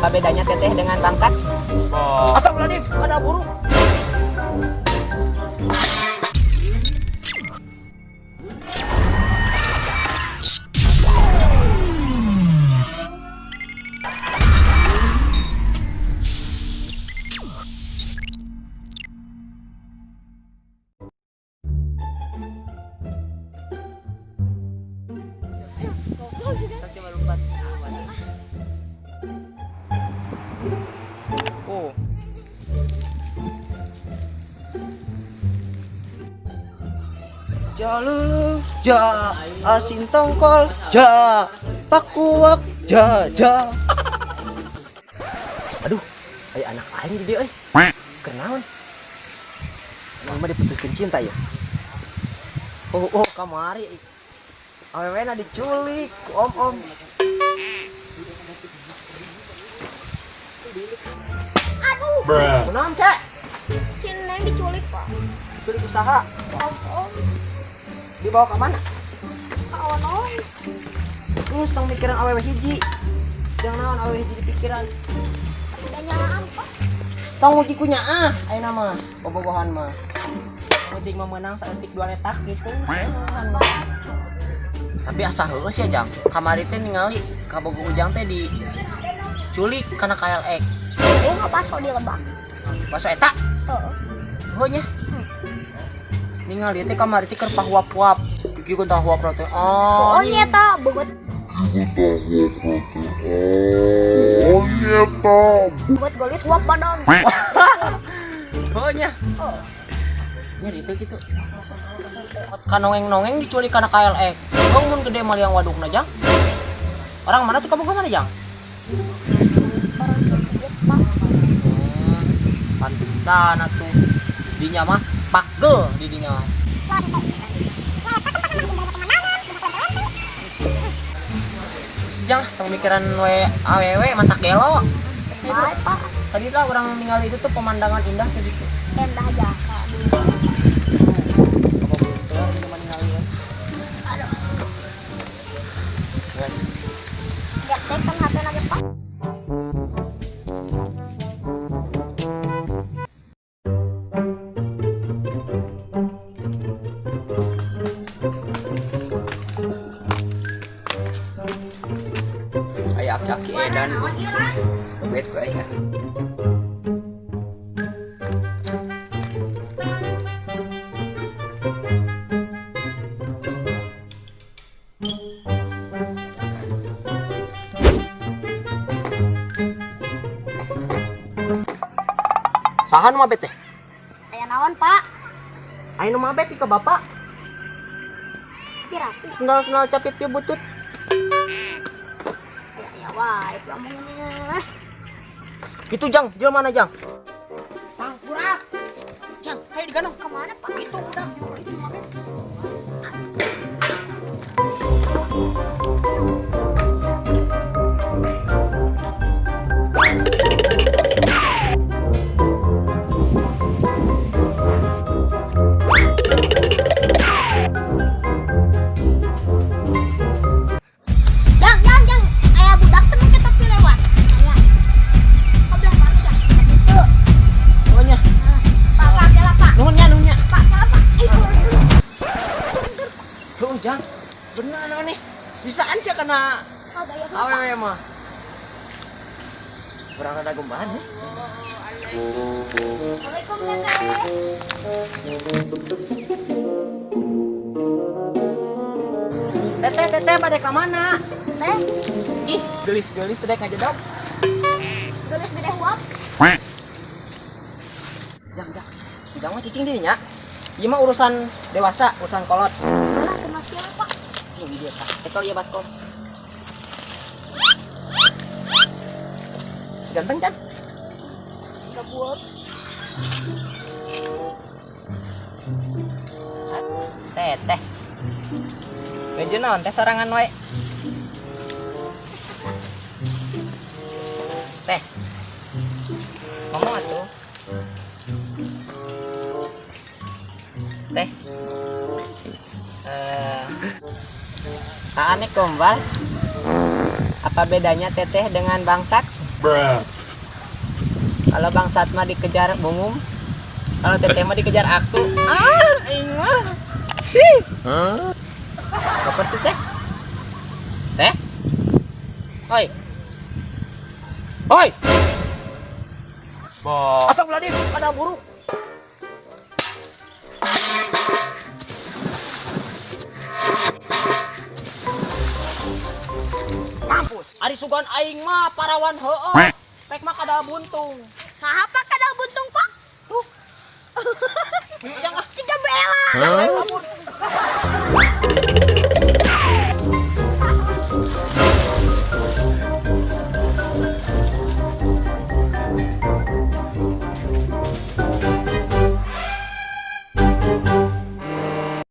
Apa bedanya teteh dengan bangsat? Oh. Astagfirullahaladzim, ada burung. Coba lompat. Oh. Jalulu ja asin tongkol ja pakuak ja ja. Aduh, aya anak aing di dieu euy. Kenaon? Mama diputuskeun cinta ya. Oh, oh, kamari. Awewena diculik ku om-om. Aduh, Kunaon, Cek? Si Neng diculik, Pak. Diculik usaha. Om, om, Dibawa ke mana? Pak Ono. Terus tong mikiran awewe hiji. Jangan naon awewe hiji di pikiran. Udah nyaaan, Pak. Tong uji kunya ah, ayeuna mah bobogohan mah. Penting mah menang saeutik dua retak gitu. Tapi asa heueuh sih Jang. Kamari teh ningali kabogoh Ujang teh diculik kana KLX. Oh, nggak pasok di lebak. Baso eta Heeh. heuh nya. Ningali teh kamari teh keur pahuap-huap. Iki kun tahuap teh. Oh, Oh, nyata bobot. Oh, nyata. Bobot golis uap badan. Heuh nya. Oh, Nyeri teh gitu. Kanongeng-nongeng diculik kana KLX. Bang mun gede mah liang wadukna Jang. Orang mana tuh kabogoh mana Jang? Orang cukup, Pak. Pantesan atuh. Dinya mah pagel di dinya mah. Jang, tong mikiran we awewe mantak gelo. Baik, Pak. Tadi lah orang ningali itu tuh pemandangan indah kayak gitu. Endah jasa. Kabogoh teh di mana ningali ya. Aduh, Guys, lihat teh kan HP lagi, Pak. Aya aki-aki edan. Bet ku aing. Saha nu mabet teh? Aya naon, Pak? Aya nu mabet ka bapak. Piratis. Sendal-sendal capit dia butut. Aya aya wae omongannya. Itu Jang, dia mana Jang? Tangkurak. Jang, ayo digandong. Kemana, Pak? Itu udah. Itu mabet. Jang, jang, jang. Aya budak teh make topi lewat. Aya. Kabelah mana, Jang? Itu. Oh nya. Ah, Pak, Pak, kela, Pak. Nuhun nya, nuhun nya. Pak, kela, Pak. Eh, turun. Tuh, Jang. Bener nih. Bisaan sih kena Oh, gaya Pak. awewe mah. Kurang ada gombalan ya. Assalamualaikum, Teteh. Teteh, teteh pada ke mana? Teh, Ih, gelis-gelis teh ngajedog. gelis gede huap. Jang, jang. Jang mah cicing dirinya. Ieu mah urusan dewasa, urusan kolot. Lah, kena siapa, Pak? Cicing di dia tah. Cekel ieu baskom. Seganteng kan? Enggak buat. Teteh. Nuju naon teh sorangan wae. Teh. Ngomong atuh. Teh. Eh, Ane gombal. Apa bedanya teteh dengan bangsat? Kalau bangsat mah dikejar bumum. Kalau teteh mah dikejar aku. Ah, aing mah. Ih. Kapan tuh teh? Teh? Oi. Oi. Astagfirullahaladzim, ada buruk. Mampus. Ari sugan aing mah parawan heueuh. Pek mah kadal buntung. Saha, Pak, kadal buntung, Pak? Tuh. Jangan. Tiga bela. Kabur.